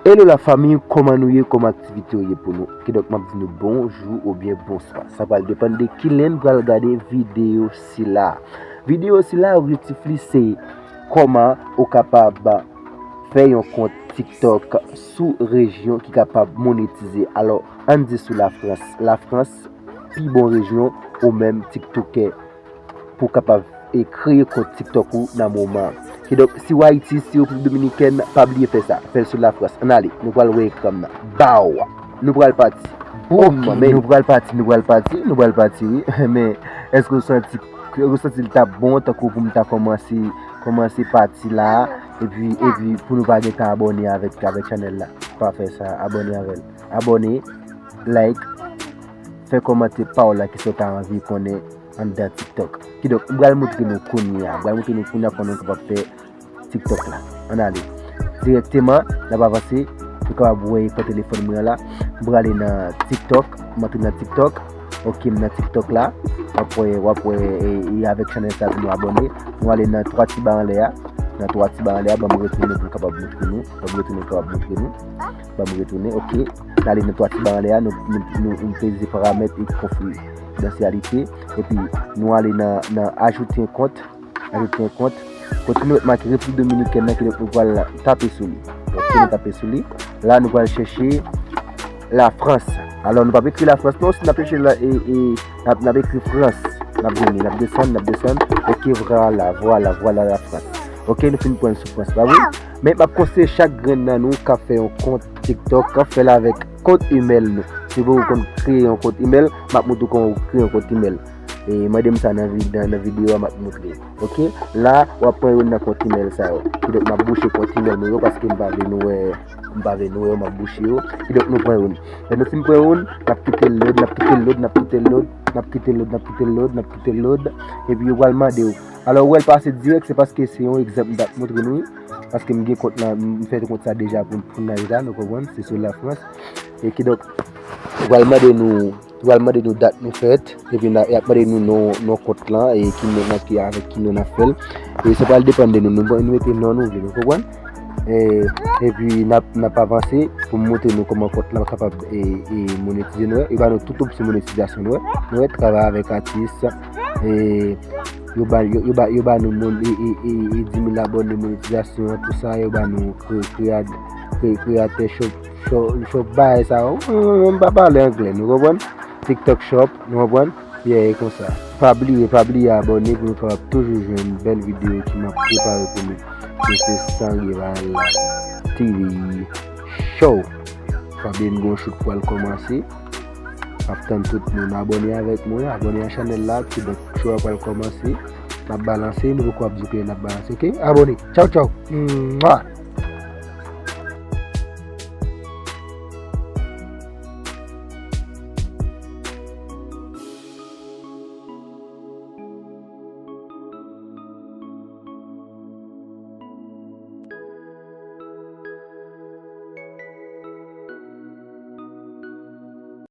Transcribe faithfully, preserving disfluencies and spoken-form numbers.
Hello la fanmi, kòman nou ye, kòman aktivite yo ye pou nou? Kidonk m ap di nou bonjou oubyen bonswa. Sa pral depann de kilè n pral gade videyo sila. Videyo sila, objektif li se kòman ou kapab fè yon kont TikTok sou rejyon ki kapab monetize. Alò, ann di sou Lafrans. Lafrans, pi bon rejyon ou menm TikTokè pou w kapab e kreye kont TikTok ou nan moman an. Kidonk, si w Ayiti, si w Repiblik Dominikèn, pa bliye fè sa. Fè l sou Lafrans. Ann ale, nou pral wè ekran m nan. Baw! Nou pral pati. Boum! Ok, men nou pral pati, nou pral pati, nou pral pati, wi. Men, èske w santi, w santi l t ap bon, tankou pou m ta kòmanse, kòmanse pati la, epi, epi pou nou pa gentan abòne avèk, avèk chanèl la? Pa fè sa, abòne avè l. Abòne, like, fè kòmantè pa w la ki sa w ta anvi konnen anndan TikTok. Kidonk, m pral montre nou kounye a. M pral montre nou kounye a kòman nou kapab fè TikTok la. Ann ale. Dirèkteman, n ap avanse. Nou kapab wè ekran telefòn mwen an la. M prale nan TikTok. M antre nan TikTok. Ok, m nan TikTok la. W ap wè, w ap wè, e, e avèk chanèl sa pou nou abòne. Nou ale nan twa ti ba anlè a. Nan twa ti ba anlè a, ban m retounen pou m kapab montre nou. Ban m retounen pou m kapab montre nou. Ban m retounen, ok. N ale nan twa ti ba anlè a, nou, nou, nou, nou peze paramèt e konfidansyalite. Epi, nou ale nan, nan ajoute yon kont. Ajoute yon kont. Kote nou wè make Repiblik Dominikèn nan, kidonk nou pral tape sou li. Ok, nou tape sou li. La, nou pral chèche Lafrans. Alò, nou p ap ekri Lafrans non, si n ap chèche la, e, e, n ap, n ap ekri Frans. N ap vini, n ap desann, n ap desann. Ok, vwala, vwala, vwala Lafrans. Ok, nou fin pran sou Frans la, wi. Men m ap konseye chak grenn nan nou k ap fè yon kont TikTok, k ap fè l avèk kont email nou. Si w konn kreye yon kont email, m ap montre w kòman w kreye yon kont email. E mande m sa nan vi-, nan, nan videyo a, m ap montre. Ok? La, w ap pran youn nan kont email sa yo. Kidonk, m ap bouche kont email mwen yo paske m pa vle nou wè, m pa vle nou wè yo, m ap bouche yo. Kidonk, nou pran youn. Lè nou fin pran youn, n ap kite l load, n ap kite l load, n ap kite l load, n ap kite l load, n ap kite l load, n ap kite l load. Epi yo pral mande w. Alò, ou wè l pase dirèk, se paske se yon egzanp m t ap montre nou, wi. Paske m gen kont nan, m fè kont sa deja pou, pou nan eta, nou konprann, se sou Lafrans. E kidonk, yo pral mande nou, yo pral mande nou dat nou fèt, epi n a, y ap mande nou non, non kont lan, e ki non, nan ki, avèk ki non n ap fè l. E sa pral depann de nou, nou, nou mete non nou vle, nou konprann? E, epi n ap, n ap avanse pou m montre nou kòman kont lan kapab, e, e, monetize, nou wè. Yo ba nou tout opsyon monetizasyon, nou wè. Nou wè, travay avèk atis, e, yo ba, yo, yo ba, yo ba nou mon-, e, e, e, e, di mil abòne, monetizasyon, tout sa, yo ba nou kre-, kreat-, kre-, kreyatè shop, shop, shop, bagay sa yo. M pa pale anglè, nou konprann? TikTok Shop, nou konprann? Yeah, e konsa. Pa bliye, pa bliye abòne pou nou kapab toujou jwenn bèl videyo ki m ap prepare pou nou. Se, se Sanrival T V Show. Pa bliye n gon show k pral kòmanse. M ap tann tout moun abòne avèk mwen, abòne a chanèl la, kidonk show a pral kòmanse. N ap balanse, nou poko ap di ke n ap balanse, ok? Abòne. Tchaw, tchaw. Mwa!